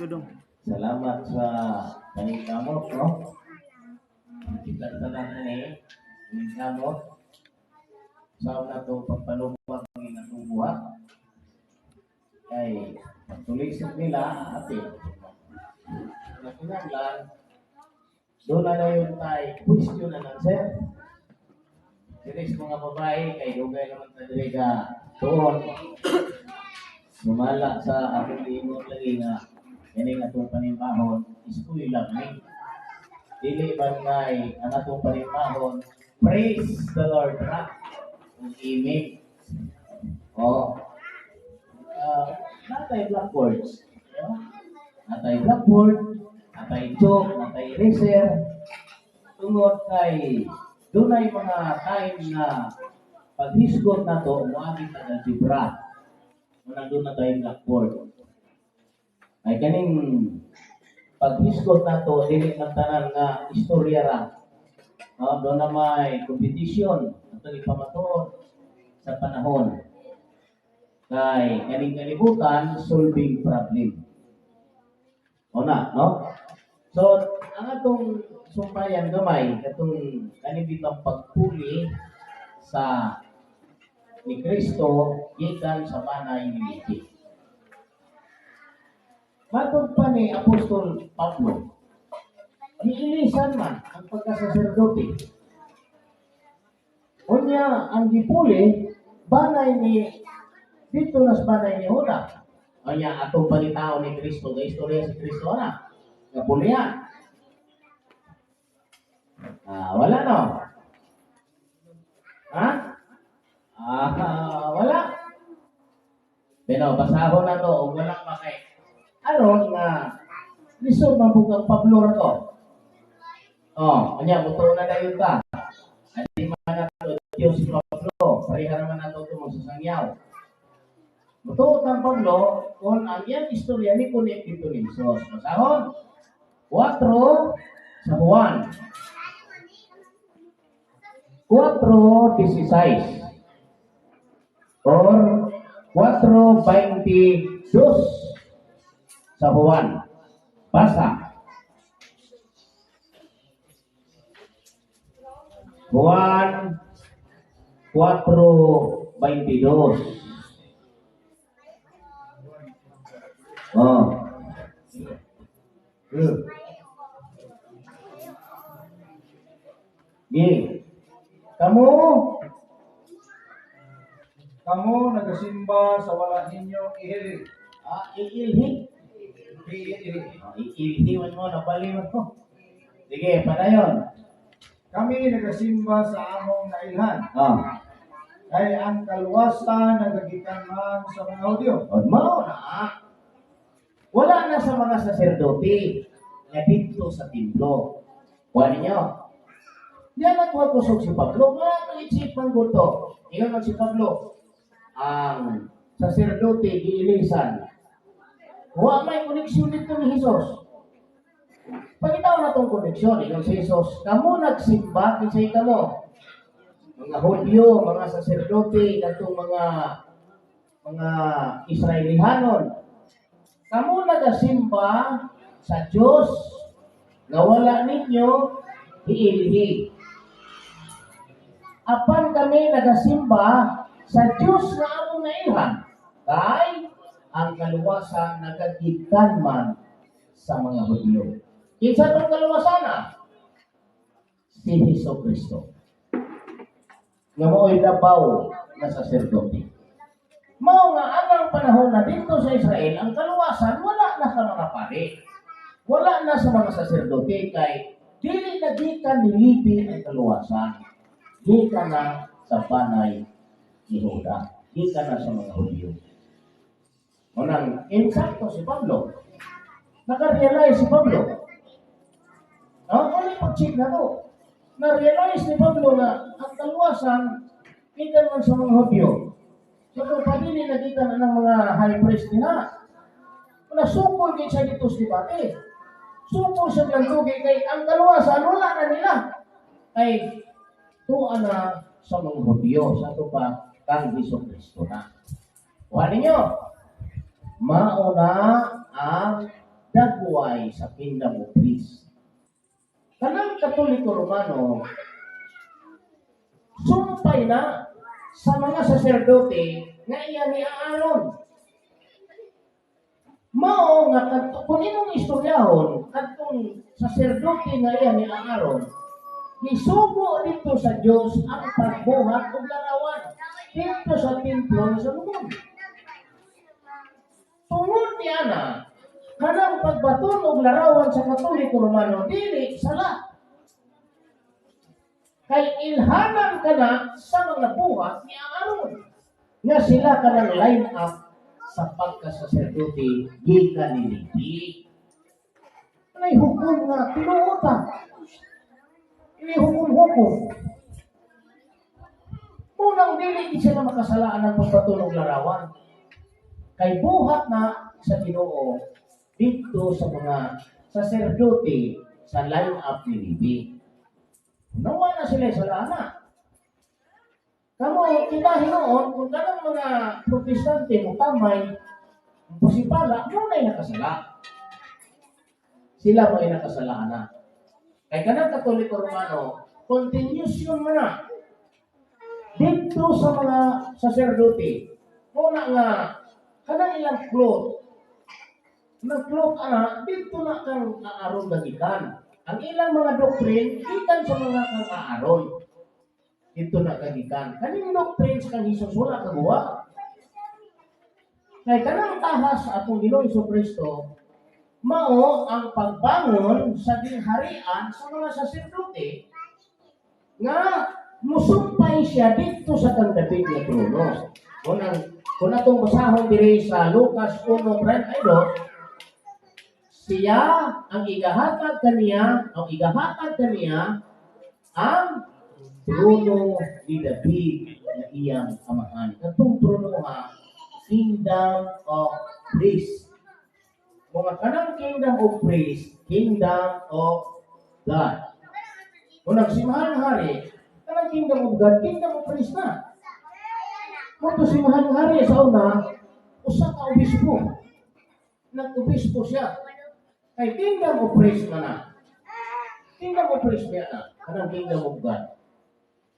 Dudong. Salamat sa paningkamot, no? Kita tanan ni paningkamot sa una to pagpaluwag ng atong buhat. Kay pagtulisok nila ate. Nakinahanglan doon na yun tay question and answer. Diri sa mga babae kay dugay naman ta diri ka tuon. Sumala sa akong giingon lagi nga kining atong panimbahon eskwela ni. Dili man ngay ang atong panimbahon praise the Lord ra ug imig. Oh. Natay blackboards. No? Natay blackboard, natay chalk, natay eraser. Tungod kay dunay mga time na paghisgot nato moagi ta algebra. Unang doon na tayo blackboard. Ay kaning paghisgot nato dili man tanan nga istorya ra. No, doon na may competition atong ipamatuod sa panahon. Kay kaning kalibutan solving problem. O na, no? So, ang atong sumpayan gamay katong kaning bitang pagpuli sa ni Kristo gikan sa banay ni Levi. Matod pa ni Apostol Pablo, giilisan man ang pagkasaserdote. Unya, ang gipuli, banay ni, dito nas banay ni Juda. Unya, atong pangitao ni Kristo, ga istorya si Kristo na, nga pulihan. Ah, wala no? Ha? Ah, wala. Pero basahon na to, og wala pa kay aron nga lisod man pud kang Pablo ra to. Oh, anya mutuo na dayon ka. Adi man nato Diyos si Pablo, pareha naman nato ito magsasangyaw. Mutuo kang Pablo kung ang iyang istorya ni connect dito ni Jesus. Basahon. 4 sa Juan. 4:16 or 4:22 sa Juan. Basa. Juan 4:22. Oh. Gi. Kamu Kamo nagasimba sa wala ninyo ihili. Ah, iilhi. Iilhi. Oh, iilhi man mo nabali man mo. Sige, padayon. Kami nagasimba sa among nailhan. Oh. Kay ang kaluwasan nagagikan man sa mga Hudyo. O, mao na. Wala na sa mga saserdote nga didto sa templo. Kuha ninyo. Diyan nagkuha kusog si Pablo. Nga nang isip man guto. Ingon man si Pablo. Ang saserdote giilisan. Wa may koneksyon dito ni Jesus. Pangitaw na tong koneksyon. Ingon si Jesus, kamo nagsimba, kinsay kamo? Mga Hudyo, mga saserdote, katong mga Israelihanon. Kamo nagasimba sa Diyos nga wala ninyo hiilhi. Apan kami nagasimba sa Diyos nga among nailhan. Kay ang kaluwasan nagagikan man sa mga Hudyo. Kinsa tong kaluwasan na? Si Hesus Kristo. Nga mao'y labaw na saserdote. Mao nga anang panahon na dito sa Israel, ang kaluwasan wala na sa mga pari. Wala na sa mga saserdote kay dili na gikan ni Levi ang kaluwasan. Gikan na sa banay ni Juda. Gikan na sa mga Hudyo. Unang insakto si Pablo. Naka-realize si Pablo. Ah, ano pag-check na to? Na-realize ni Pablo na ang kaluwasan gikan man sa mga Hudyo. So kung padili nakita na ng mga high priest nila, nasukol din siya dito sa debate. Sukol siya ng lugi kay ang kaluwasan wala na nila. Kay tuwa na sa mga Hudyo, sa ato pa kang Hesus Kristo na. Kuha ninyo, mauna ang Dagway sa kingdom of priests. Kanang Katoliko Romano, sumpay na sa mga saserdote nga iya ni Aaron. Mao nga kadto kung imong istoryahon kadtong saserdote nga iya ni Aaron, gisugo dito sa Dios ang pagbuhat og larawan dito sa templo ni Solomon. Tungod niya na kanang pagbaton og larawan sa Katoliko Romano dili sala. Kay ilhanan ka na sa mga buhat ni Aaron nga sila kanang line up sa pagkasaserdote gikan ni Levi. Anay hukom nga tinuod pa. Ini hukom-hukom. Unang dili di sila makasalaan ng pagbaton og larawan. Kay buhat na sa Ginoo dito sa mga saserdote sa line up ni Levi. Nawa na sila sa lana. Kamo, kita hinuon, kung kanang mga Protestante mo tamay, pusipala, muna'y nakasala. Sila mo ay nakasala na. Kay kanang Katoliko Romano, continuation mo na. Dito sa mga saserdote, muna nga, kanang ilang cloth, nang cloth ana, dito na kang Aaron gagikan. Ang ilang mga doctrine, gikan sa mga kang Aaron. Dito na gagikan. Kaning doctrine sa kang Jesus, wala kagawa. Kay kanang tahas sa atong Ginoong Kristo, mao ang pagbangon sa gingharian sa mga saserdote nga musumpay siya dito sa kang David nga trono. Kung atong basahon diri sa Lucas 1:32, siya ang igahatag kaniya ang trono ni David na iyang amahan. Katong trono ha, kingdom of priests. Mga kanang kingdom of priests, kingdom of God. Kung si Mahal Hari, kanang kingdom of God, kingdom of priests na. Kung si Mahal Hari sa una, usa ka obispo. Nag-obispo siya. Kay kingdom of priests man na. Kingdom of priests niya na. Kanang kingdom of God.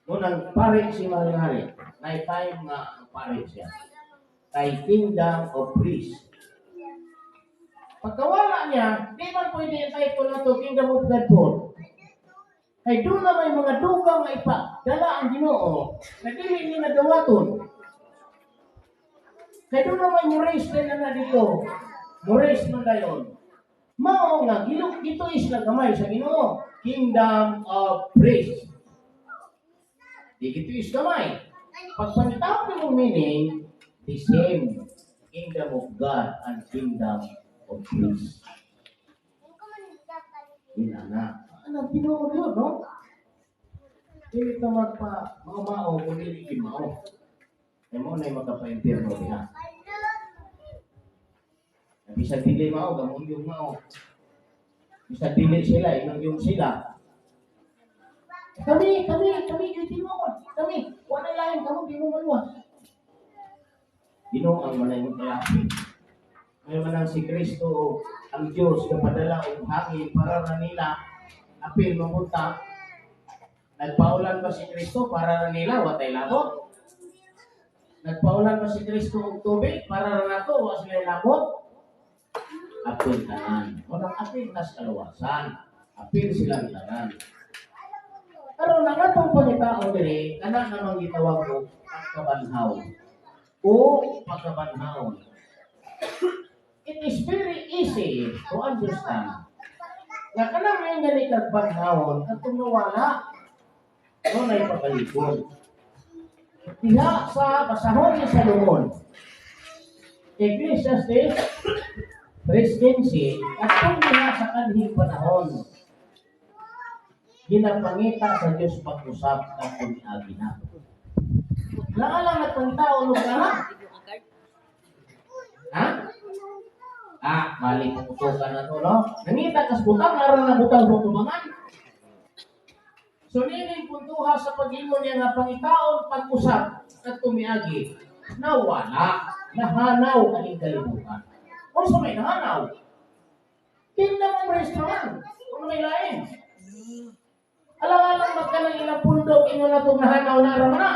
Munang pare si Mahal Hari, na time nga pare siya. Kay kingdom of priests. Pagkawala niya, di man pwede yung title na to, Kingdom of God po. Kay doon na may mga dugang nga ipa, dala ang Ginoo, na dili ni nagawaton. Kay doon na may murace din na dito. Murace man dayon. Mao nga gilok dito is lang gamay sa Ginoo, Kingdom of Priests. Di gito is gamay. Pag pangitawag mo meaning, the same Kingdom of God and Kingdom of Priests. Yun na. Ano, tinuod yun, no? Dili ka magpa mao kung dili gid mao. Kay mo na magkapa-impyerno diha. Bisag dili mao, gamon yung mao. Bisag dili sila, inong yung sila. Kami, kami, kami, yung tinuod. Kami, wala lain, kamo, di mo maluwas. Ginoo ang manay mo kalapit. May manang si Kristo, ang Diyos, kapadala og hangin para ra nila, apil mamunta. Nagpaulan ba si Kristo para ra nila, watay labot? Nagpaulan ba si Kristo og tubig para ra nato, wa sila labot? Apil tanan. Unang apil nas kaluwasan. Apil silang tanan. Karon ang atong pangitaon diri, kana namang gitawag og pagkabanhaw o pagkabanhaw. It is very easy to understand nga kanang may gani kag banhawon katong nawala no nay pagkalikon. Diha sa basahon ni Salomon, Ecclesiastes 3:15, atong diha sa kanhing panahon, ginapangita sa Dios pag-usap katong niagi na. Naa lang nagpangitaon og kana? Ha? Ah, mali kung utokan na to, no? Nangita kas butang, aron na butang sa tubangan. So, nining puntuha sa pag-ingon niya nga pangitaon pag-usap at tumiagi, nawala, nahanaw kaning kalibutan. Unsa may nahanaw? Kingdom of priests naman. Kung may lain. Alang-alang magkanang ilang pundok ingon na itong nahanaw na araman na.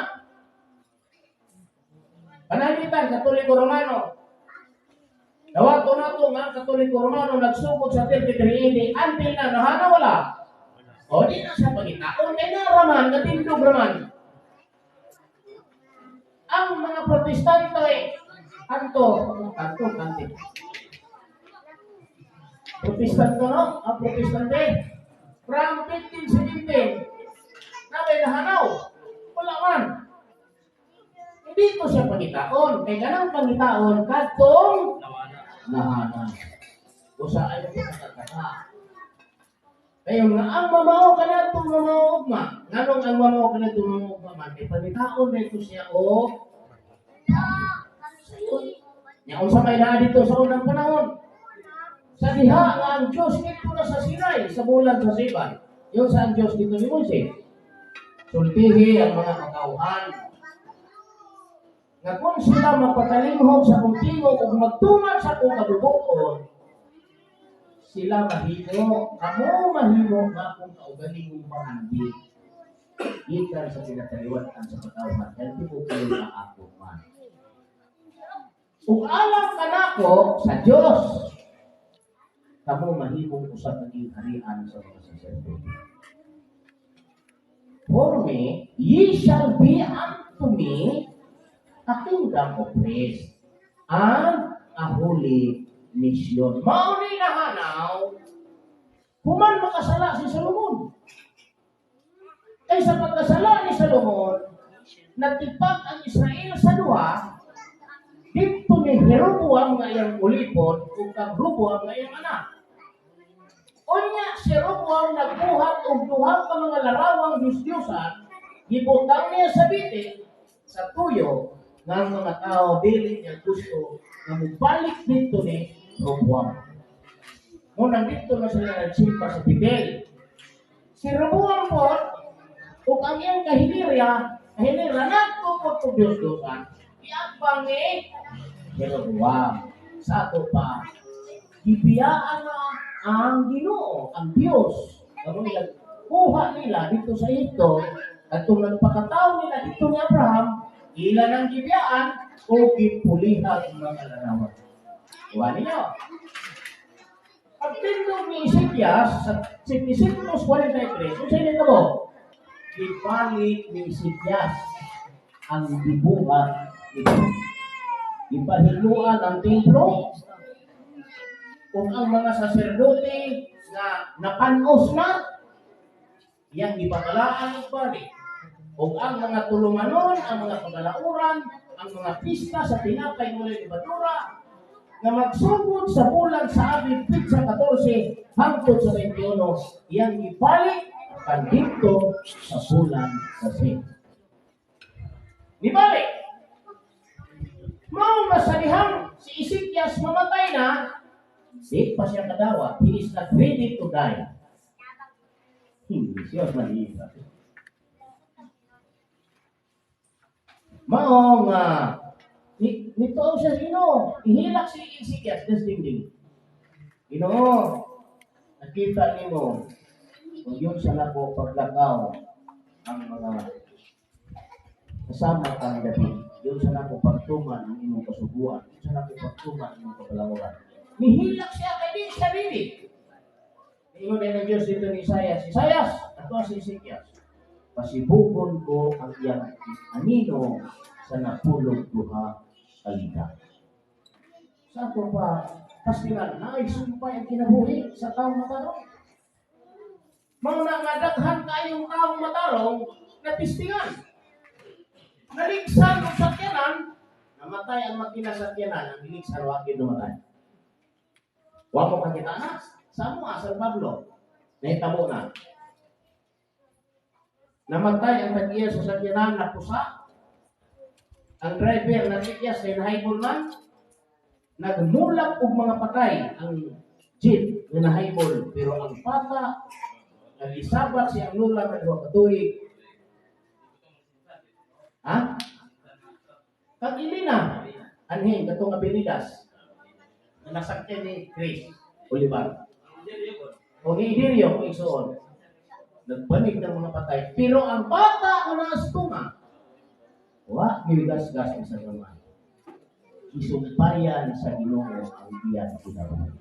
Pananglitan, Katoliko Romano. Dawato na ito nga, Katoliko Romano, nagsugod sa 33 AD, until na nahanaw wala. O, di na sa pangitaon, kay naraman, natindog raman. Ang mga Protestante, anto, anto, anti. Protestante, no? Ang Protestante, from 1517, nabay nahanaw. Wala man. Hindi ko siya pangitaon. Kay ganang pangitaon, kadtong nahanaw. Usa ay ko nakataka. Kayo nga, ang mamao ka na itong mamao ugma. Nganong ang mamao ka na itong mamao ugma man, kay pangitaon na ito siya o sayon. Nya unsa may naa dito sa unang panahon? Sa diha nga ang Diyos dito na sa Sinai, sa bulan sa Siban. Yun sa ang Diyos dito ni Moises. Sultihi ang mga katauhan nga kung sila mapatalinghog sa akong tingog ug magtuman sa akong kabubuton, sila mahimo, kamo mahimo nga akong kaugalingong bahandi. Gikan sa pinataliwan sa katawhan, dahil di ko kayo na ako man. Ug alam kanako sa Dios, kamo mahimong usa ka harian sa mga saserdote. For me, ye shall be unto me a kingdom of priests and a holy nation. Mao ni nahanaw, human makasala si Solomon. Kay sa pagkasala ni Solomon, natipag ang Israel sa duha, dito ni Jeroboam nga iyang ulipon ug kang Roboam nga iyang anak. Unya si Jeroboam nagbuhat og duha ka mga larawang Diyos-Diyosan, gibutang niya sa Betel sa tuyo nga ang mga tao dili niya gusto nga mobalik dito ni Roboam. Muna dito na sila nagsimba sa Betel. Si Roboam po, ug ang iyang kahilirya, kahilira nagtukod og Diyos-Diyosan, iakbang ni Jeroboam. Sa ato pa, gibiyaan na ang Ginoo, ang Diyos. Kamo nila, kuha nila dito sa Egypto, at kung nagpakatao nila dito ni Abraham, ila nang gibiyaan o gipulihan ang mga larawan. Kuha ninyo. Pagtindog ni Ezekias sa 743, kung sa inyo mo, ibalik ni Ezekias ang gibuhat nito. Ipahiluan ang templo, kung ang mga saserdote nga napanos na, iyang gibabalaan og balik. Ug ang mga tulumanon, ang mga kabalauran, ang mga pista sa tinapay walay lebadura, nga magsugod sa bulan sa Abib petsa 14 hangtod sa 21, iyang ibalik pandito sa bulan sa 6. Nibalik. Mao masalihang si Ezekias mamatay na, di pa siya kadawat. He is not ready to die. Hindi siya mahirap. Mao nga ni nito siya sa Ginoo. Ihilak si Ezekias des dingding. Ginoo, nakita nimo kung yun sa nako paglakaw ang mga kasama kang David. Yun sa nako pagtuman ang imong kasuguan. Yun sa nako pagtuman ang imong kabalauran. Nihilak siya kay di siya ready. Ingon din ng Diyos dito ni Isaias. Isaias, ato si Ezekias. Pasibukon ko ang iyang anino sa 92 kalida. Sa ato pa, pastilan, naay sumpay ang kinabuhi sa taong matarong. Mga nga daghan kayong taong matarong, natistingan. Naligsan ng sakyanan, namatay ang makina sa sakyanan, ang giligsan wa gyud namatay. Wa mo kakita na, sa mo San Pablo, nahitabo na. Namatay ang tag-iya sa sakyanan, napusa. Ang driver natikyas kay nahaybol man, nagmulak og mga patay ang jeep nga nahaybol, pero ang pata nagisabat siyang lula nga 2 ka tuig. Ha? Kag ili na, anhin katong Avenidas na nasakyan ni Chris Olivar. O gidiryo kung isuon. Nagbanig ng mga patay. Pero ang bata nga naastunga, wa gigasgas sa gamay. Isumpayan sa Ginoo ang iyang kinabuhi.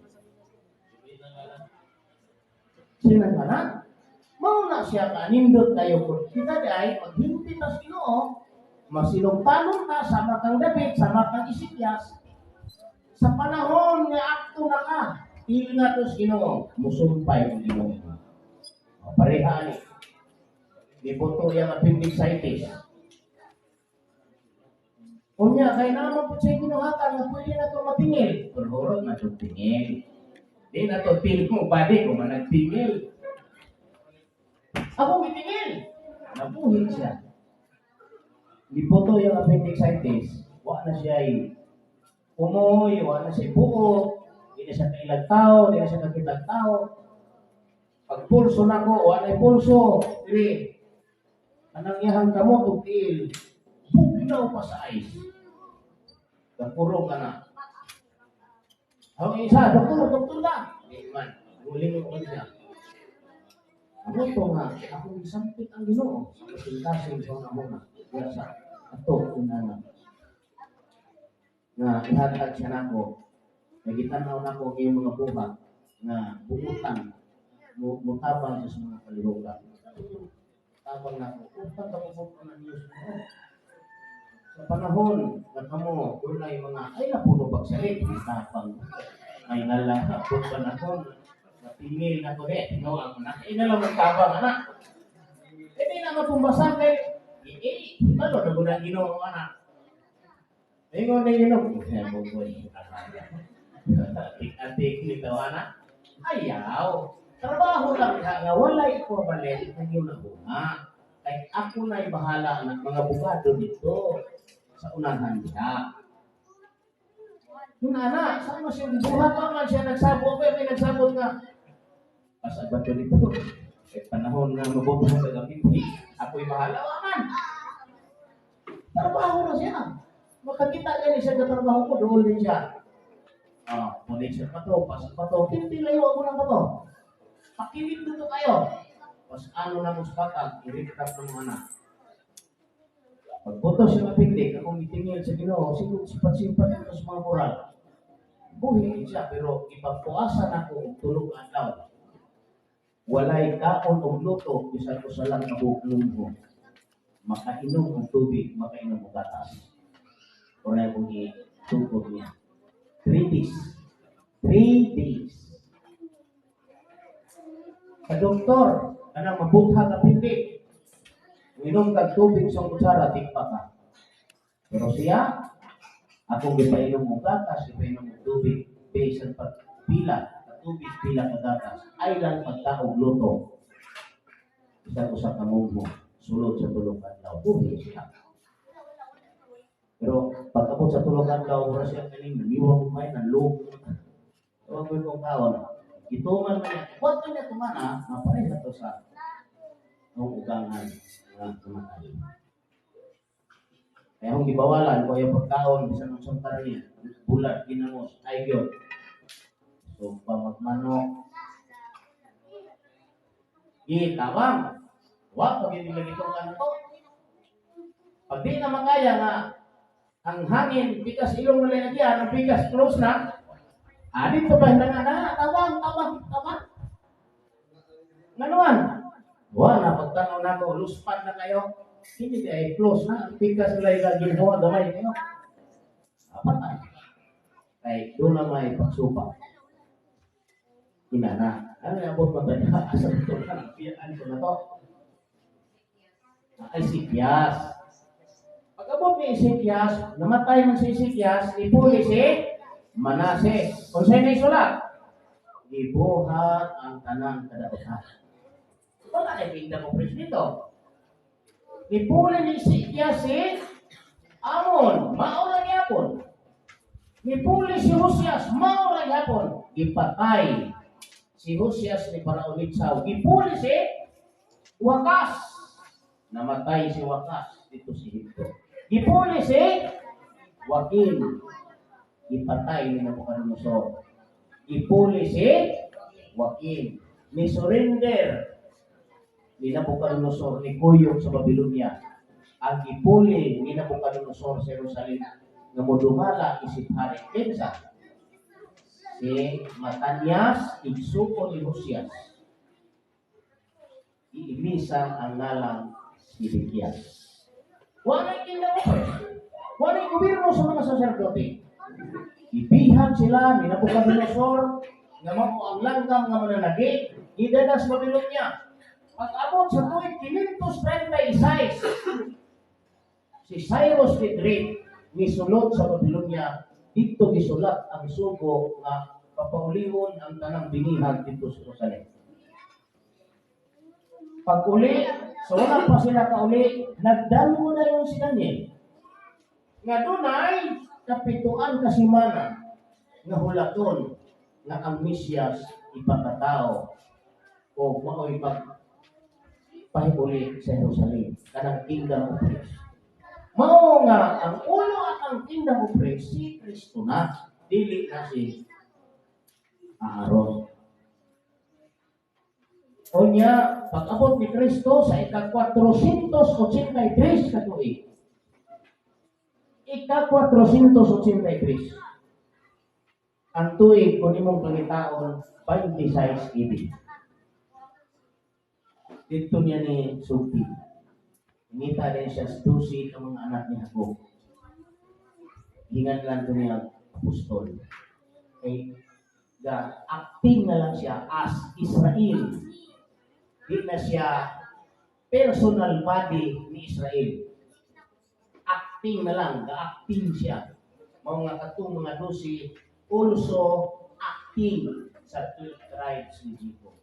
Sinang anak, mao na siya kanindot kayo kung kita di ay maghintay ta sa Ginoo, masinugtanon ta sama kang David, sama kang Ezekias, sa panahon nga akto na ka, ingat sa Ginoo, musumpay ang Ginoo. O, pareha ni. Gibuto yung appendicitis. Unya, kay naman po siya ginuhatan nga pwede na ito matingil. Pero hurot na ito tingil. Di na to feel mo body kung managtingil. Ako gitingil. Nabuhi siya. Gibuto yung appendicitis. Wa na siya ay umoy, wa na siya buo, di na siya kailag tao, di na siya kakitag tao. Pag pulso na ko, wa na pulso. Dili. Anang iyahang kamot ug tiil, bugnaw pa sa ice. Gapuro ka na. Ang isa, "Doktor, doktor na." Di man, guling mo siya. Ano to nga, akong isampit ang Ginoo sa kasing-kasing sa una muna. Diya sa ato una na. Nga ihatag siya nako. Nagitanaw nako ang iyong mga buhat nga buutan mo mutabang siya sa mga kalihukan. Tabang nako, utang ka mo na niyo sa panahon nga kamo dunay mga ay napuno pagsalit tapang may nalang abot panahon natingil na ko de no ako na ay nalang magtabang anak eh di na mapumbasa kay eh eh ano na guna Ginoo anak. Ingon na Ginoo eh boy atik-atik ni anak ayaw trabaho lang ka nga walay equivalent ng iyong nahuna kay ako na'y bahala ng mga bugado dito sa unahan niya. Yung anak, saan mo siya buhat pa man siya nagsabot pa, may nagsabot nga. Pasagbat ko dito. Eh, panahon nga mabuto sa gamit, ako'y bahala. Wa man. Trabaho na siya. Makakita gani siya sa trabaho ko, doon din siya. Ah, connection pa to, pasok pa to, hindi layo ako ng to. Pakilig dito kayo. Pas ano na mo sa patag, i-recap ng mga anak. Pagbuto siya mapindik, akong itingil sa Ginoo, siguro sipat-sipat ito sa mga moral. Buhi siya, pero ipagpuasan ako og tulog adlaw. Walay kaon og luto, bisan usa lang ka buok munggo. Makainom og tubig, makainom og gatas. Wala akong itukod niya. 3 days. 3 days. Sa doktor, kanang mabutha ka pindik. Minom kag tubig sa kutsara, tikpa ka. Pero siya, akong gipainom og gatas, gipainom og tubig, based sa pagpila, ka tubig, pila ka gatas, ay lang pagkaog luto. Bisan usa ka munggo, sulod sa 3 ka adlaw, buhi siya. Pero pag-abot sa 3 ka adlaw, wala siya kaning naniwang may nanlog. Tawag ko yung kaon. Ituman man niya. Huwag man niya tumana, mapareha to sa ang ugangan nga namatay. Kaya kung gibawalan ko yung pagkaon, bisan ang karne, bulat, ginamos, ay yun. So, pa magmanok. Gitawang. Wa pag hindi lagi itong ano to. Pag di na makaya nga, ang hangin, pikas ilong na lang ang pikas close na, ah, dito ba na nga na, tawang, tawang, tawang. Nganuan? Wa na, pagtanaw na ko, luspan na kayo. Hindi di ay close na, ang pikas nila yung ginhawa, gamay kayo. Patay. Kay doon na may pagsupa. Inana. Ano yung abot pa niya? Asa ito na? Piyaan ko na to. Ay, Ezekias. Pag abot ni Ezekias, namatay man si Ezekias, ipuli si Manase. Kung sa'yo na isulat, gibuhat ang tanang kadautan. Wala na kingdom of Christ dito. Nipuli ni Ezekias si Amon, mao ra gyapon. Nipuli si Josias, mao ra gyapon. Gipatay si Josias ni Paraon Nitsao. Gipuli si Wakas. Namatay si Wakas dito si Ehipto. Gipuli si Joaquin. Gipatay ni Nabucodonosor. Gipuli si Joaquin. Ni surrender ni Nabucodonosor, ni kuyog sa Babylonia. Ang gipuli ni Nabucodonosor sa Jerusalem nga modumala isip hari kinsa? Si Matanias, igsuon ni Josias. Iimisan ang ngalang Sidikias. Walay kingdom of priests. Walay gobyerno sa mga saserdote. Ibihag sila ni Nabucodonosor nga mao ang langgam nga mananagi, gidala sa Babylonia. Pag-abot sa tuig 536, si Cyrus the Great misulod sa Babylonia, didto gisulat ang sugo nga papaulihon ang tanang binihag didto sa Jerusalem. Pag uli, so wala pa sila kauli, nagdalmo na yung si Daniel. Nga dunay kapituan ka semana nga hulaton nga ang Mesiyas ipakatao o mao'y pag pahibuli sa Jerusalem kanang kingdom of priests. Mao nga ang ulo at ang kingdom of priests si Kristo na, dili na si Aaron. Unya, pag-abot ni Kristo sa ika-483 ka tuig. Ika-483. Ang tuig kung imong pangitaon, 26 AD. Didto niya ni sulti. Ngita din siya sa 12 ka mga anak ni Jacob. Hingan lang to niya apostol. Kay ga acting na lang siya as Israel. Di na siya personal body ni Israel. Acting na lang, ga-acting siya. Mao nga katong mga 12 also acting sa 12 tribes ni Jacob.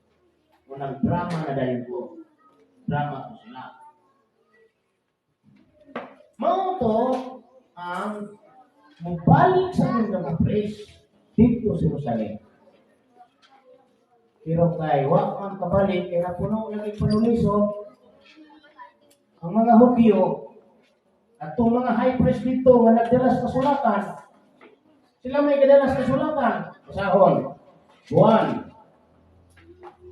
Unang drama na dahil ko. Drama ko sila. Mao to ang mubalik sa kingdom of priests didto sa Jerusalem. Pero kay wa man kabalik, kay napuno lagi panuliso ang mga Hudyo at itong mga high priest dito nga nagdala sa kasulatan. Sila may gadala sa kasulatan. Basahon. Juan 4.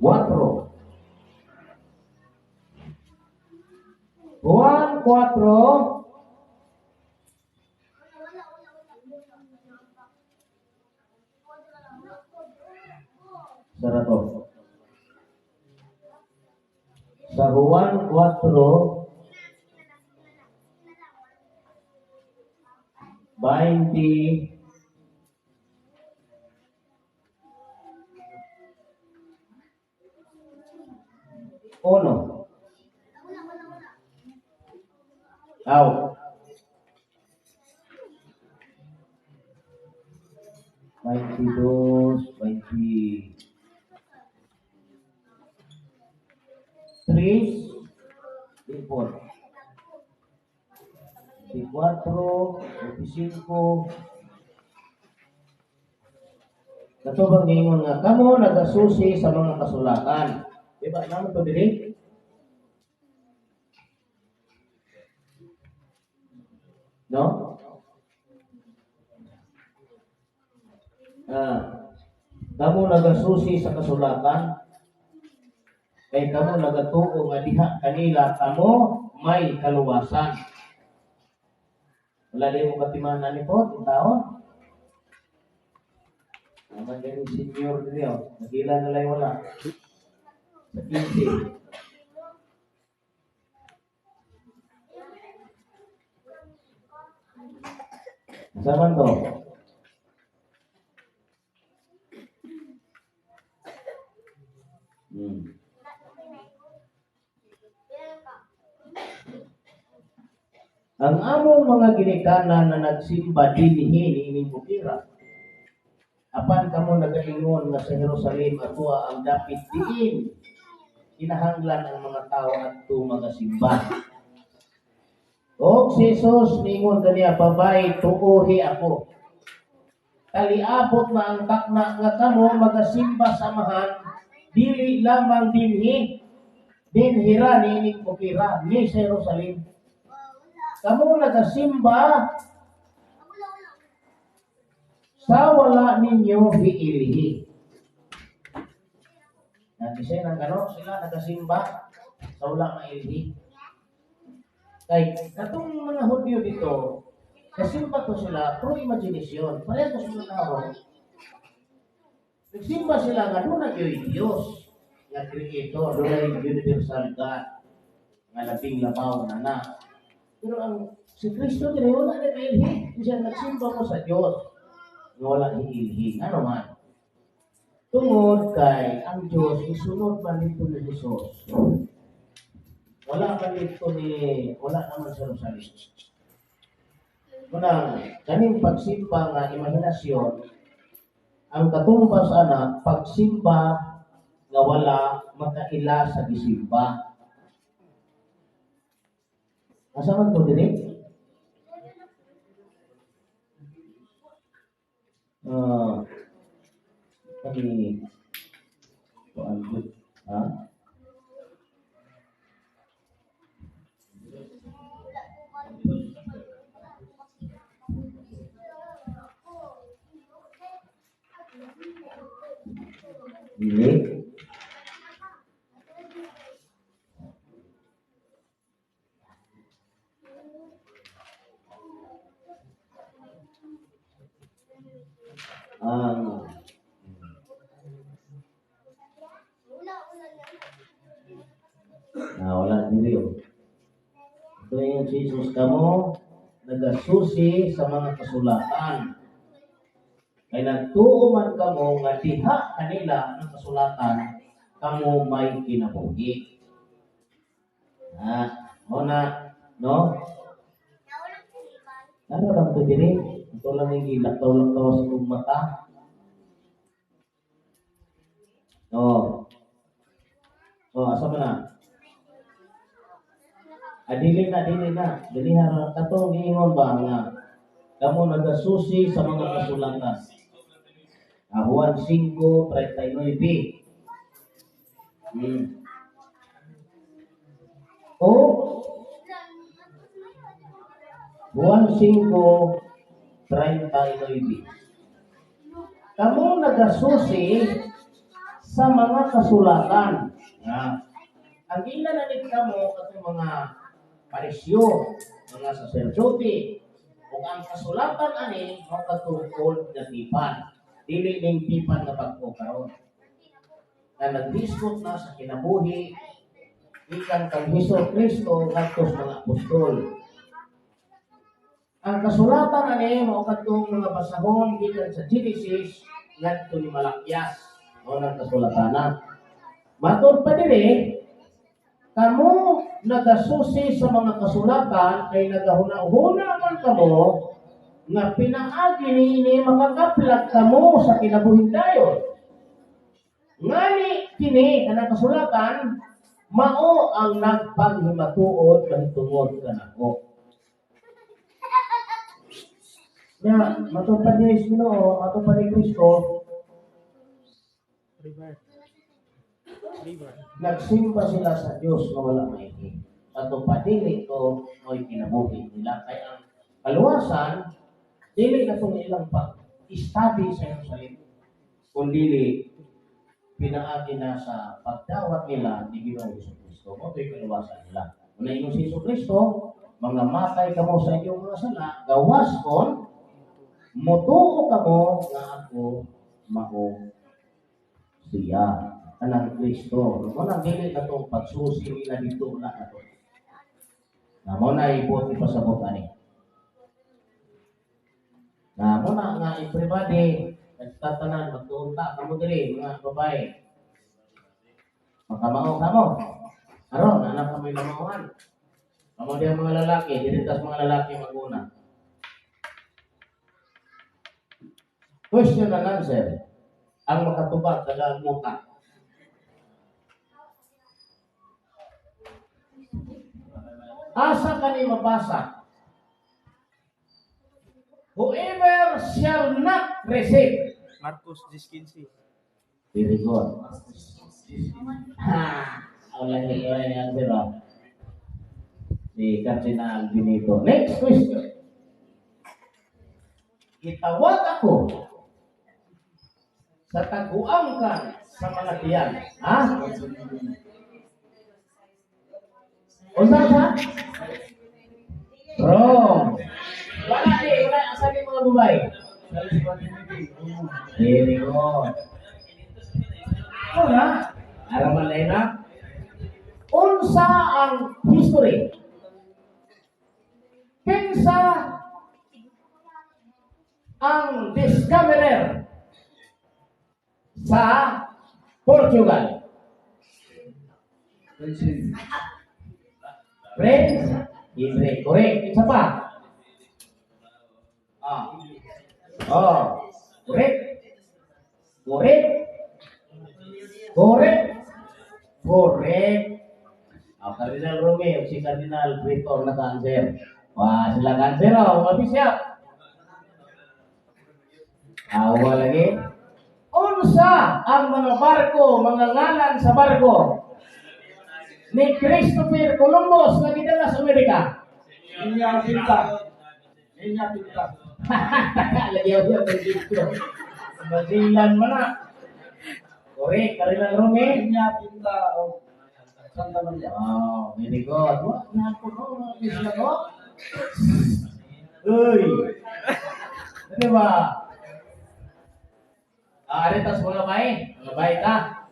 Juan 4. Sara to. Sa Juan 4, 21. Aw. 22, 23, 24, 24, 25. Kato bang ningon nga kamo nagasusi sa mga kasulatan? Di ba naman to diri? No? Ah, kamo nagasusi sa kasulatan kay kamo nagatuo nga diha kanila kamo may kaluwasan. Wala din mo katimanan ni po, taon. Naman din yung senior diri oh. Nagila na lang wala. Sa 15. Sa man to? Ang among mga ginikanan na nagsimba dinhi niining bukira. Apan kamo nagaingon nga sa Jerusalem atoa ang dapit diin kinahanglan ang mga tao adto magasimba. Og si Jesus ningon kaniya, "Babay, tuohi ako. Kaliabot na ang takna nga kamo magasimba sa Amahan, dili lamang dinhi, dinhira niining bukira ni sa Jerusalem. Kamo nagasimba sa wala ninyo hiilhi." Kasi nang gano sila nagasimba sa wala mailhi. Kay katong mga Hudyo dito, kasimba to sila through imagination. Pareho sa mga tao. Nagsimba sila nga duna gyud Dios nga creator, dunay universal God nga labing labaw na na. Pero ang si Kristo diri wala na mailhi. Siya nagsimba mo sa Dios nga wala hiilhi. Ano man? Tungod kay ang Diyos isunod man dito ni Jesus. Wala man dito ni wala naman sa Jerusalem. Unang, kaning pagsimba nga imahinasyon, ang katumbas ana pagsimba nga wala makaila sa gisimba. Asa man to diri? Ah, kani kuan gud, ha? Dili. Ang Ah, wala diri oh. Ito yung Jesus, kamo nagasusi sa mga kasulatan. Kay nagtuo man kamo nga diha kanila ang kasulatan, kamo may kinabuhi. Ah, mo na, no? Ano lang to diri? Ito lang yung gilaktaw-laktaw sa kong mata. Oh. Oh, asa man na? Ah, dili na, dili na. Dili ha, katong giingon ba nga kamo nagasusi sa mga kasulatan. Ah, Juan 5:39. O Juan 5:39. Kamo nagasusi sa mga kasulatan. Ah, ang ila na ni kamo katong mga Parisyo, mga saserdote, ug ang kasulatan ani mao katong old na tipan. Dili ning tipan nga bag-o karon. Na naghisgot na sa kinabuhi gikan kang Hesus Kristo ngadto sa mga apostol. Ang kasulatan ani mao katong mga basahon gikan sa Genesis ngadto ni Malakias. Mao nang kasulatan na. Matod pa diri, kamo nagasusi sa mga kasulatan kay nagahuna-huna man kamo nga pinaagi niini makakaplag kamo sa kinabuhing dayon. Ngani kini kanang kasulatan mao ang nagpanghimatuod mahitungod kanako. Nya matod pa ni Ginoo, matod pa ni Kristo, River. River. Nagsimba sila sa Dios nga wala maigi. Ato padili ko mo'y kinabuhi nila. Kaya ang kaluwasan, dili na itong ilang pag-study sa Jerusalem, kundi pinaagi na sa pagdawat nila ni Ginoong Hesus Kristo. Mao to'y kaluwasan nila. Una ingon si Hesus Kristo, mga matay kamo sa inyong mga sala, gawas kon mutuo kamo nga ako mao siya, kanang Kristo. Mo nang dili na itong pagsusi nila dito na ato. Na mo na ibot ipasabot ani. Na mo na nga everybody nagtatanan magtuon ta kamo diri mga babae. Makamao kamo. Aron anak kamo lamauhan. Kamo diha mga lalaki, diri tas mga lalaki maguna. Question and answer. Ang makatubag taga muta. Asa kani mabasa? Whoever shall not receive. Marcos 10:15. Very good. Ha, wala ni wala ni answer ah. Si Cardinal Benito. Next question. Gitawag ako Sa taguangkan sa mga tiyan. Ha? Unsa sa? Wrong. Wala di, wala. Asa ni mga babae? Very good. Wala. Araman na. Unsa ang history? Kinsa ang discoverer sa Portugal? Prince. Prince Henry. Correct. Isa pa. Ah. Oh. Correct. Correct. Correct. Correct. Ah, Cardinal Romeo, si Cardinal Brito na cancer. Wah, sila cancer oh, mga bishop. Awa lagi. Unsa ang mga barko, mga ngalan sa barko ni Christopher Columbus nga gidala sa Amerika? Niña Pinta. Niña Pinta. Lagi ako yung dito. Basilan mo na. Correct, Cardinal Romeo. Niña Pinta o Santa Maria. Oh, very good. Wa na ko no, mga bishop ko. Uy. Ano ba? Ah, aritas mga bay. Mga bay ta.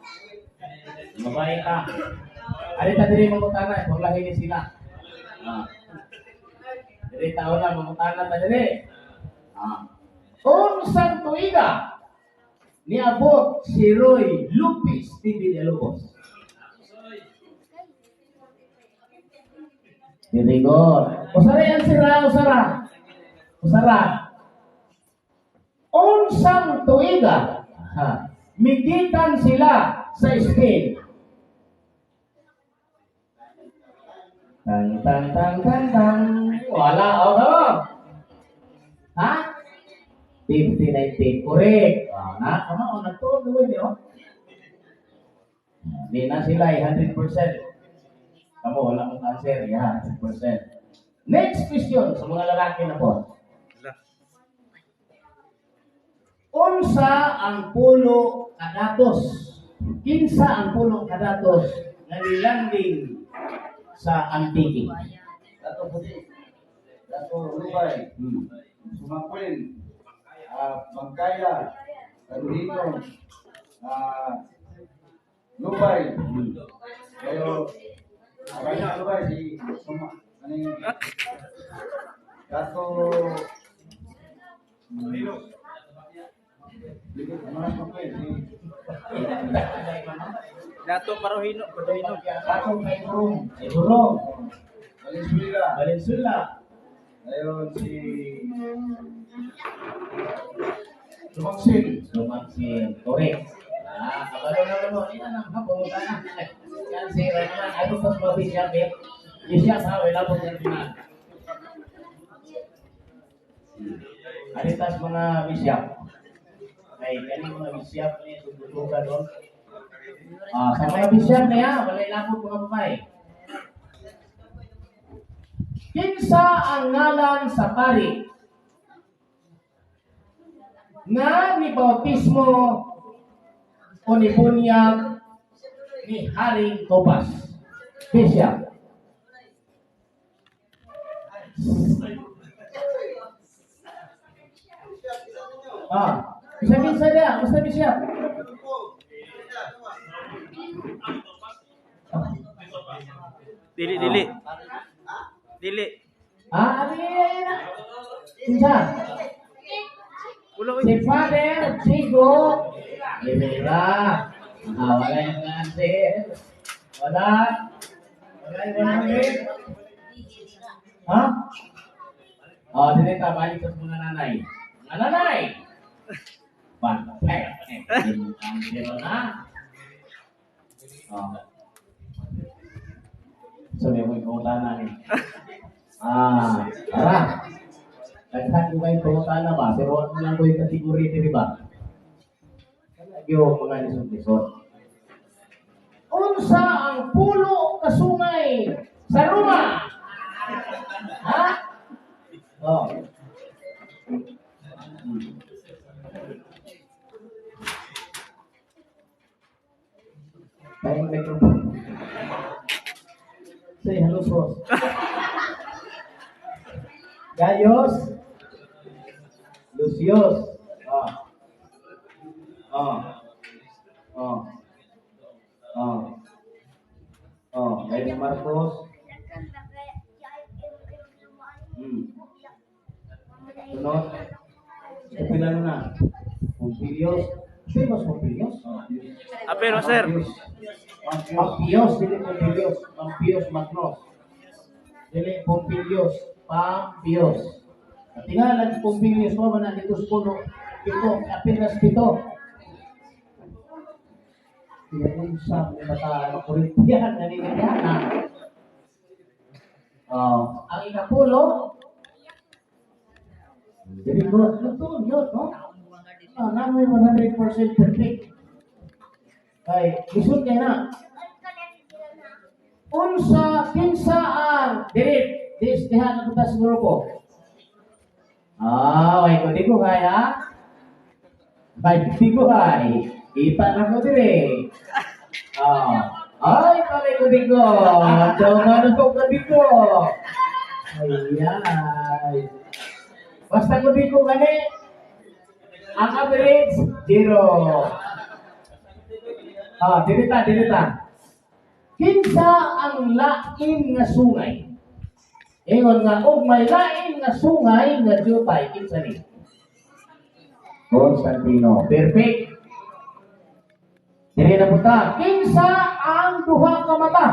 Mga bay ta. Arita diri mangutana, kung ni sila. Ah. Diri tao na mangutana ta diri. Ah. Unsang tuiga niabot si Roy Lupis de Villalobos? Very good. Usara yan sira, usara. Usara. Unsang tuiga, ha, migikan sila sa Spain. Tang tang tang tang tang. Wala, oh, come. Ha? 50-19. Correct. Ah, na, tama, oh, nagtuon gawin oh. Hindi na sila, eh, 100%. Kamo, wala mong answer. Yeah, 100%. Next question sa mga lalaki na po. Unsa ang pulo kadatos? Kinsa ang pulo kadatos nga nilanding sa Antique? Dato Puti. Dato Lubay. Sumakwil. Bangkaya. Tandino. Lubay. Kayo, kaya Lubay si Suma, ano yung Dato ano na Sumakwil, si Dato Parohino, Parohino. Dato Kaiburong, Siguro, Valenzuela. Valenzuela. Ayun si Lumangsin. Lumangsin. Correct. Ah, kabalo na mo. Ina na, ha, pumunta na. Yan si naman. Ay, gusto mo siya, bet. Siya sa wala po naman. Aritas mga bisyap. Ay, kani mga bisyap ni subutukan doon. Ah, sa mga bisyap na yan, wala ilapot mga babae. Kinsa ang ngalan sa pari nga ni bautismo o ni bunyag ni Haring Topas? Bishop. Ah, bisa bisa dia, basta bishop. Dili, dili. Dili. Ah, ano yan? Kinsa? Wala oy. Si Father Chico Rivera. Ah, wala yung answer. Wala. Wala yung answer. Ha? Oh, dili ta balik sa mga nanay. Mga nanay. Bantay. Answer na. Oh. So, may mga pangutana ni. Ah, tara. Daghan ko kayo pangutana ba? Pero ano lang ko yung kategory, di ba? Lagi yung mga lisod-lisod. Unsa ang pulo kasungay sa Roma? Ha? Oh. Tayong microphone. Say hello, sos. Gaius. Lucius. Ah. Ah. Ah. Ah. Oh, Gaius Marcos. Sunod. Pila na? Pompilius. Sino mas Pompilius? Ah, pero sir. Pampios, dili Pompilius. Pampios Magnos. Dili Pompilius, Pampios. Tingala Pompilius mo man dito sa puno. Pito, apenas 7. Unsa may bata Corinthian naninigana. Oh, ang ikapulo. Very good. Luto, yun, no? Ah, namoy 100% perfect. Kay, lisod kay na. Unsa, kinsa ang, dili, dis, diha na punta sa grupo. Ah, way ko di ko kaya. Ay, di ko ay. Kita na ko dire. Ah, ay, pare ko di ko. Jawa na ko di ko. Ayan. Basta ko di ko gani. Ang average, 0. Ah, dili ta, dili ta. Kinsa ang lain nga sungay? Ingon nga, og may lain nga sungay nga jutay, kinsa ni? Constantino. Perfect. Dili na punta. Kinsa ang duha ka mata?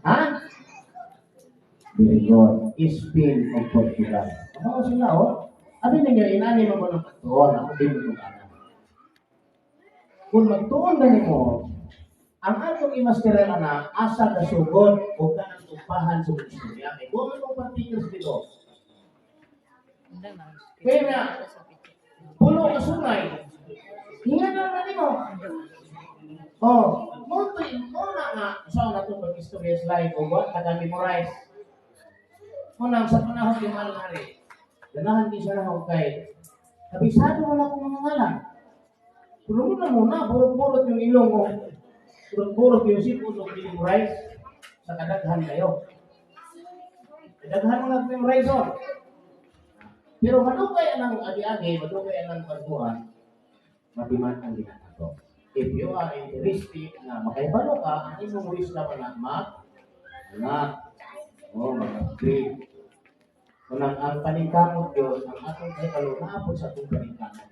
Ha? Very good. Spain o Portugal. Ano sila, oh? Abi ninyo, inani mo mo ng pagtuon. Ako din mo ana. Kung magtuon na nimo, ang atong imasteran na asa kasugod o kanang upahan sa istorya. Kay kung anong particles dito, kaya nga, pulo ka sungay, hinga na na nimo. Oh, mo to mo na nga sa na itong pag-istorya slide o what taga-memorize. Unang sa panahon ni Mahal Hari, ganahan din siya na kay kabisado mo na akong mga ngalan. Pero muna muna, burot-burot yung ilong ko. Burot-burot yung sipon o memorize sa kadaghan kayo. Kadaghan mo nag-memorize on. Pero madugay ang agi-agi, madugay ang pagbuhan, matiman ang ginagawa. If you are interested na makaibalo ka, ang imong wisdom na mag, anak, oh, mag-upgrade. Unang ang paningkamot Diyos, ang atong kahibalo, naapod sa atong paningkamot.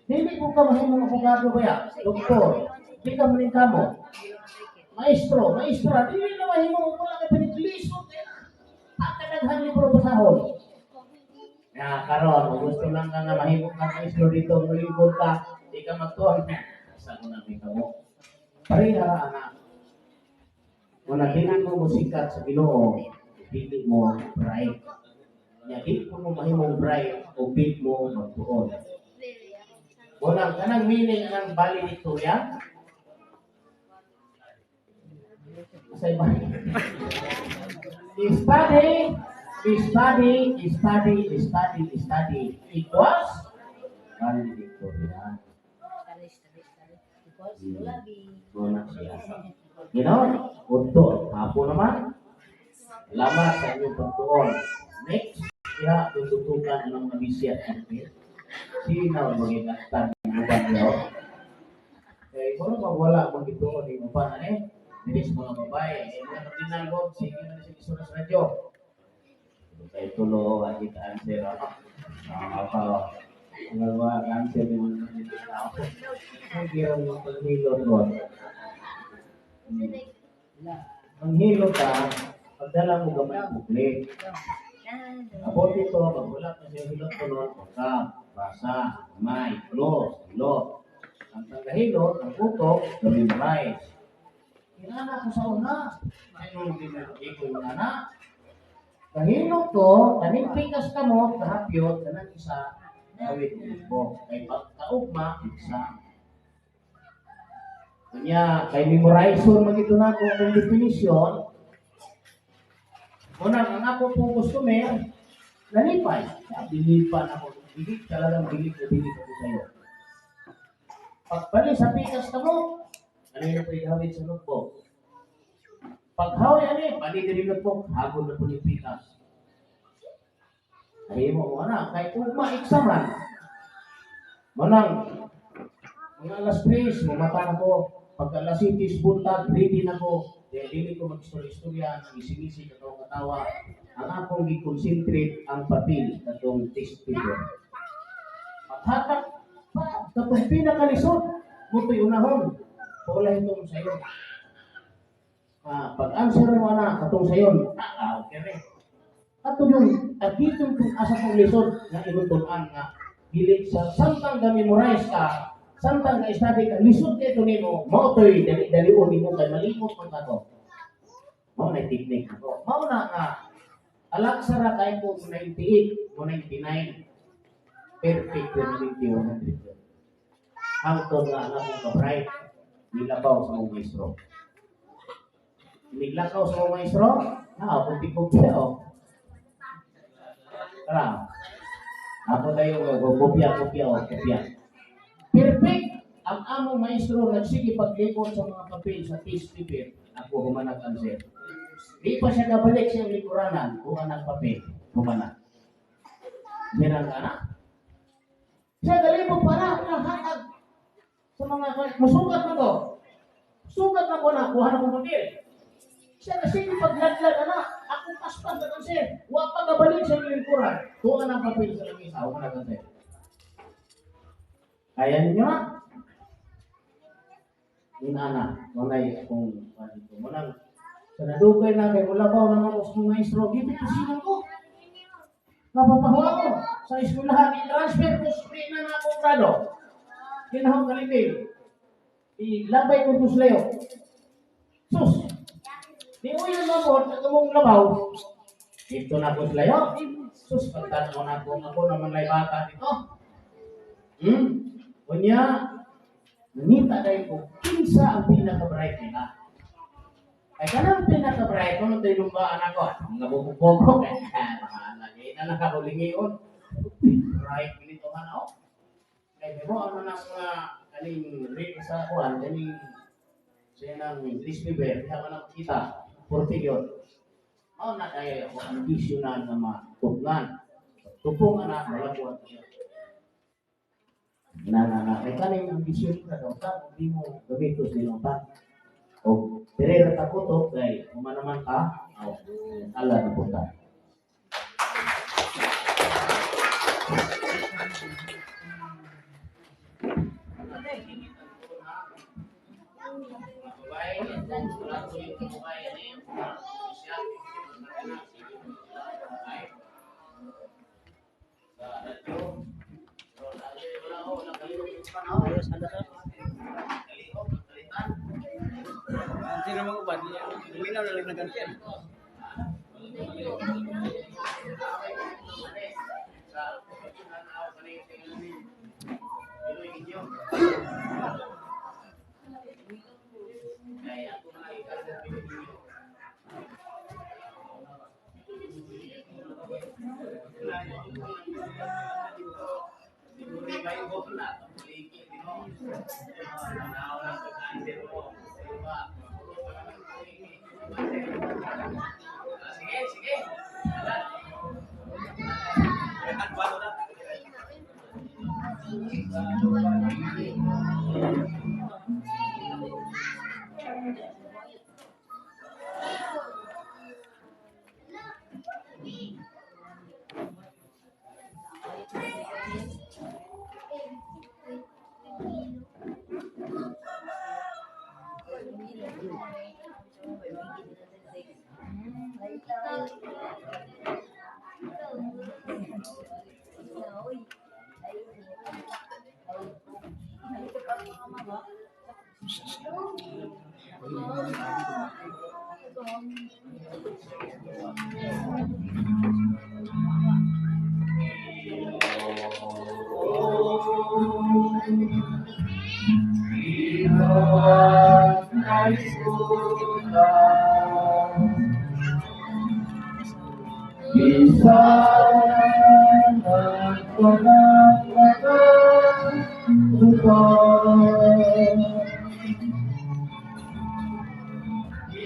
Dili ko ka mahimong abogado ba doktor, di ka maningkamot. Maestro, maestra, dili na mahimong wala ka paniglisod. Pagkadaghan libro basahon. Ya, karon, kung gusto lang ka nga mahimo ka maestro dito, mulibot ka, di ka magtuon. Sa ko na may kamo. Pareha anak. Kung dili mo musikat sa Ginoo, dili mo bright. Nya di ko mo mahimong bright o di mo magtuon. Unang kanang meaning ng valedictorian? Sa iba. Study, study, study, study, study equals valedictorian. Muna siya. You know, udto, hapo naman. Salamat sa inyong pagtuon. Next, diha tututukan ng mga bisya. Sino magigatan ng uban niyo? Eh, kung magwala mo gituon ni uban eh, dili sa mga babae, eh, mga kardinal ko, sige na sa isura sa radyo. Kay tulo, ang kita answer. Ah, pa. Ang mga answer ni mga tao. Ang gira mo paghilot ko. Ang hilot ka, pagdala mo gamay bukli. Abot ito, magbulat na siya hilot ko noon, pagka, basa, gamay, close, hilot. Ang tagahilot, ang putok, memorize. Inana ko sa una, ay nung di na ko yung anak. Kahilot ko, kaning pikas ka mo, kahapyot, kanang isa, awit mo. Kay pagkaugma, isa. Kanya, kay memorization magito na ako ang definition. Unang, ang ako pong customer, nalipay. Bilipan ako. Bilip talagang bilip na bilip ako sa'yo. Pagbali sa pikas ka mo, Ano pa gawin sa notebook? Paghawi ani, bali diri notebook, hagod na po ni pitas. Ay mo mo na, kay ugma examan. Manang, mga alas 3, mamata na ko. Pag alas 7, buntag, ready na ko. Kaya dili ko mag-istorya-istorya, nang isingisi, katawa-katawa. Ang akong gi-concentrate ang papel, katong test paper. Paghatak, pa, katong pinakalisod, muto'y unahon. Paula itong sayon. Ah, pag-answer mo na, katong sayon, okay rin. Ato yung, agitong kung asa kong lisod, nga inutunan nga, dili sa samtang ga memorize ka, samtang ga study ka, lisod kay ito nimo, mao to'y dali-dalion nimo kay malimot man ka to. Mao na technique ako. Mao na nga, alaksa ra kay ko 98 mo 99. Perfect yun, 90, 100 yun. Hangtod nga ang akong ka-bright, nilabaw sa mong maestro. Niglakaw sa mong maestro, na, kopya oh. Tara. Ako tayo, kopya, kopya, oh, kopya. Perfect! Ang among maestro nagsige paglibot sa mga papel sa test paper, ako humanag answer. Di pa siya kabalik sa lingkuranan, kuha ng papel, humanag. Meron ka na? Siya galibot pa na, hatag sa mga, musugat na ko. Sugat na ko na, kuha na kong papel. Siya kasi pagladlad na, ako paspas na answer. Wa pa kabalik sa lingkuran, kuha ng papel sa lamisa, humanag answer. Kaya ninyo na? Inana, manay akong dito. Manang, sa nadugay na kay mulabaw naman ako sa mga maestro, gipitusinan ko. Napapahuwa ko sa eskwelahan, i-transfer ko sa na na akong grado. Kinahong kalipin. Ilabay ko ito sa. Sus! Di uwi na mo, at mong labaw. Dito na ako sa layo. Sus, pagtanaw na ako, ako naman lay bata dito. Kunya, nangita dahil ko, kinsa ang pinaka-bright nila. Ay, kanang pinaka-bright ko, nung tayo lumbaan ako, mga bubog-bogog, eh, mga lagi na nakahulingion. Uy, bright nito ka na, oh. Kaya mo, ano na mga kaning rin sa kuan, kaning siya ng English paper, kaya ka na makita, 40 yun. Mao na kaya ako ambisyonan na matupngan. Tupong anak, malabuan siya. Na na na, kay kaning ambisyon ka daw ta, hindi mo gamitos nila ta. O dire ra ta kuto kay human naman ka, o ala na po ta. Sino mga uban niya? Luminaw na lang nagantian. Sige, sige.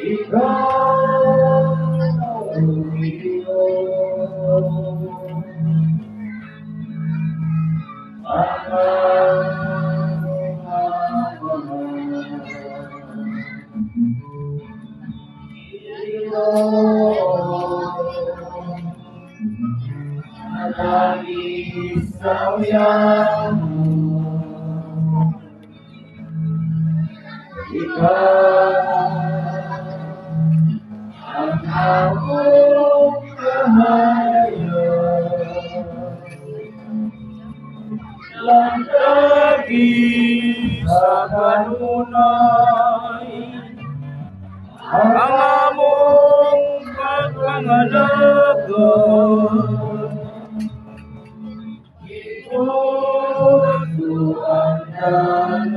Ikaw, O Diyos, ang among Amahan. Ginoo, nagagis sa uyang mo. Ikaw ang among kahayag. Langkagi sa kanunay ang among pagpangalaga. Itudo ang dalan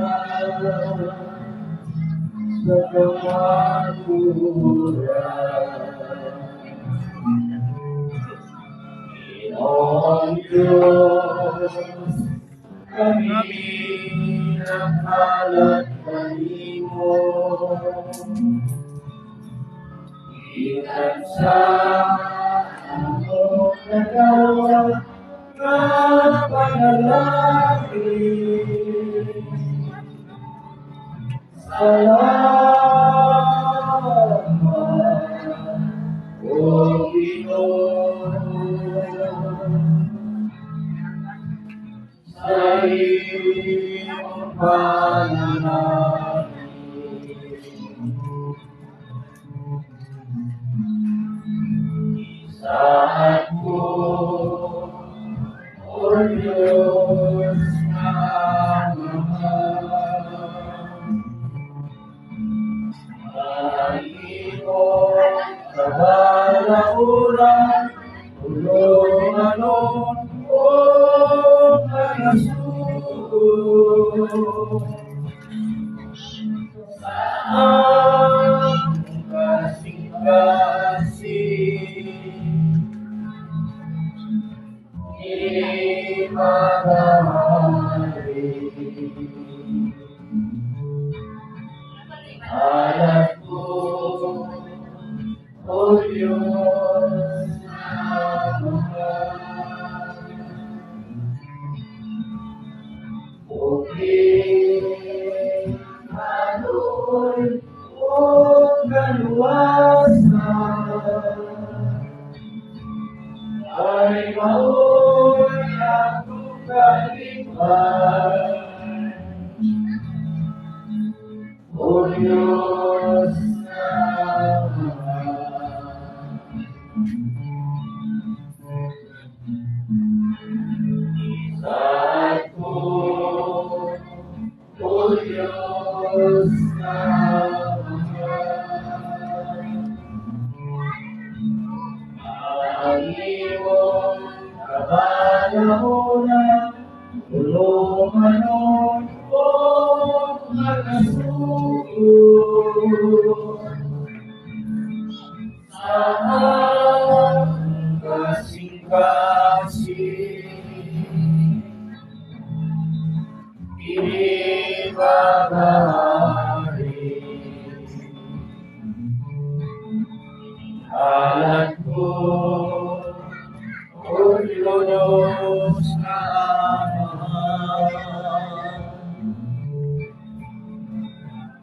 sa kamatuoran. Ginoong Diyos, kami naghalad kanimo gikan sa among nagawat nga panalangin. Salamat, O Ginoo, sa iyong panalangin. Sa ako, O Diyos na Amahan, ang iyong kabalauran, pulonganon o kanasugo. Sa among kasing-kasing, Imagahari. Alak ko, O Diyos na Amahan, Bukid, kaluoy, o kaluwasan, ay mao'y akong kalipay. O Diyos na Amahan. Sa ako, O Diyos na Amahan, ang iyong kabalauran, tulunganon o makasugo. Sa among kasing-kasing, Ibagahari. Alad ko, O Diyos na Amahan,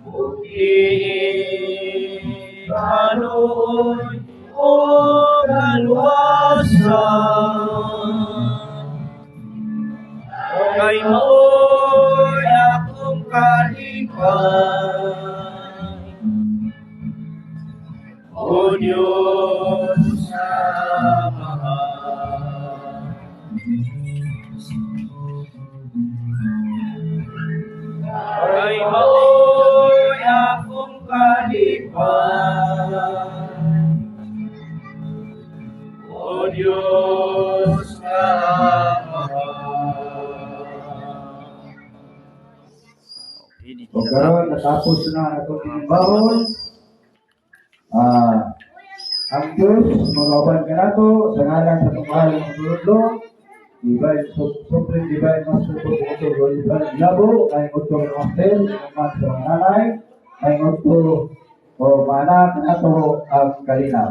Bukid, kaluoy, o kaluwasan, kay mao'y akong kalipay. O Diyos na Amahan. Kay mao'y akong kalipay. O Diyos na Amahan. O karon natapos na ang atong tinimbahon. Ang Diyos magauban kanato sa ngalan sa atong mahal nga Manluluto, Divine Supreme Divine Master Promoter Roy Labo, ay utto ng Master, man sa mga nanay, ay utto O maanak nato ang kalinaw.